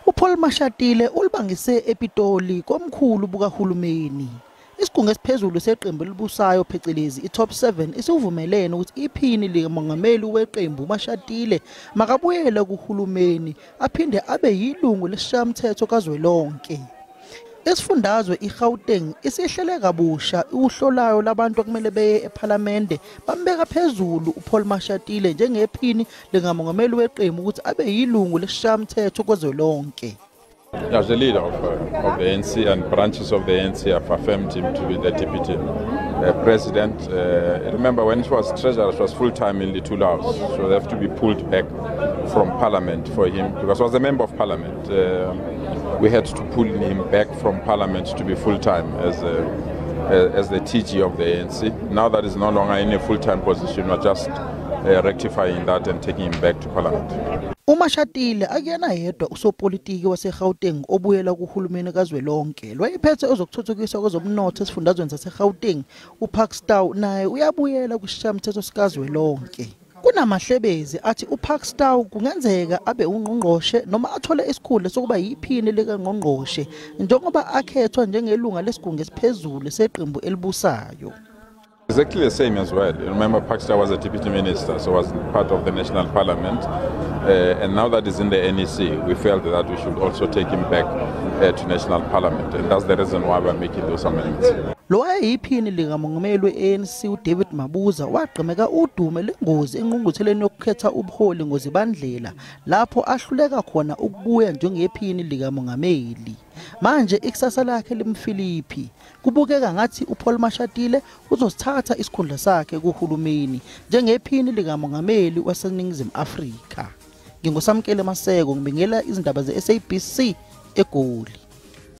UPaul Mashatile ulibangise ePitoli komkhulu bukahulumeni. Isigungu esiphezulu seqembu elibusayo phecelezi iTop 7 isivumelene ukuthi iphini likamongameli weqembu Mashatile makabuyele kuhulumeni aphinde abe yilungu lesishayamthetho kazwelonke. Isifundazwe iGauteng isihlele kabusha uhlolayo labantu okumele beye ePhalamende bambeka phezulu uPaul Mashatile njengephini likamongameli weqembu ukuthi abe yilungu lesishayamthetho kazwelonke. As the leader of the ANC and branches of the ANC have affirmed him to be the deputy president. Remember, when he was treasurer, he was full-time in Luthuli House, so they have to be pulled back from parliament for him, because he was a member of parliament. We had to pull him back from parliament to be full-time as the TG of the ANC. Now that is no longer in a full-time position, we're just rectifying that and taking him back to parliament. UMashatile akuyena yedwa usopolitiki waseGauteng obuyela kuhulumeni kazwelonke. Lwayiphethe ezokuthuthukiswa kwezomnotho esifundazweni saseGauteng, uParks Tau naye uyabuyela kwisishayamthetho sikazwelonke. Kunamahlebezi athi uParks Tau kungenzeka abe ungqongqoshe noma athole isikhundla sokuba yiphini likangqongqoshe njengoba akhethwa njengelunga lesigungu esiphezulu seqembu elibusayo. Exactly the same as well. Remember, Parks Tau was a deputy minister, so was part of the national parliament. And now that he's in the NEC, we felt that we should also take him back to national parliament. And that's the reason why we're making those amendments. Lo wayeyiphini likamongameli we-ANC uDavid Mabuza wagqemeka udume lengozi engqungqutheleni yokukhetha ubuholi ngozibandlela lapho ahluleka khona ukubuya njengephini likamongameli. Manje ikusasa lakhe limfiliphi. Kubukeka ngathi uPaul Mashatile uzosithatha isikhundla sakhe kuhulumeni njengephini likamongameli waseNingizimu Afrika. NginguSamkele Maseko ngibingela izindaba ze-SABC eGoli.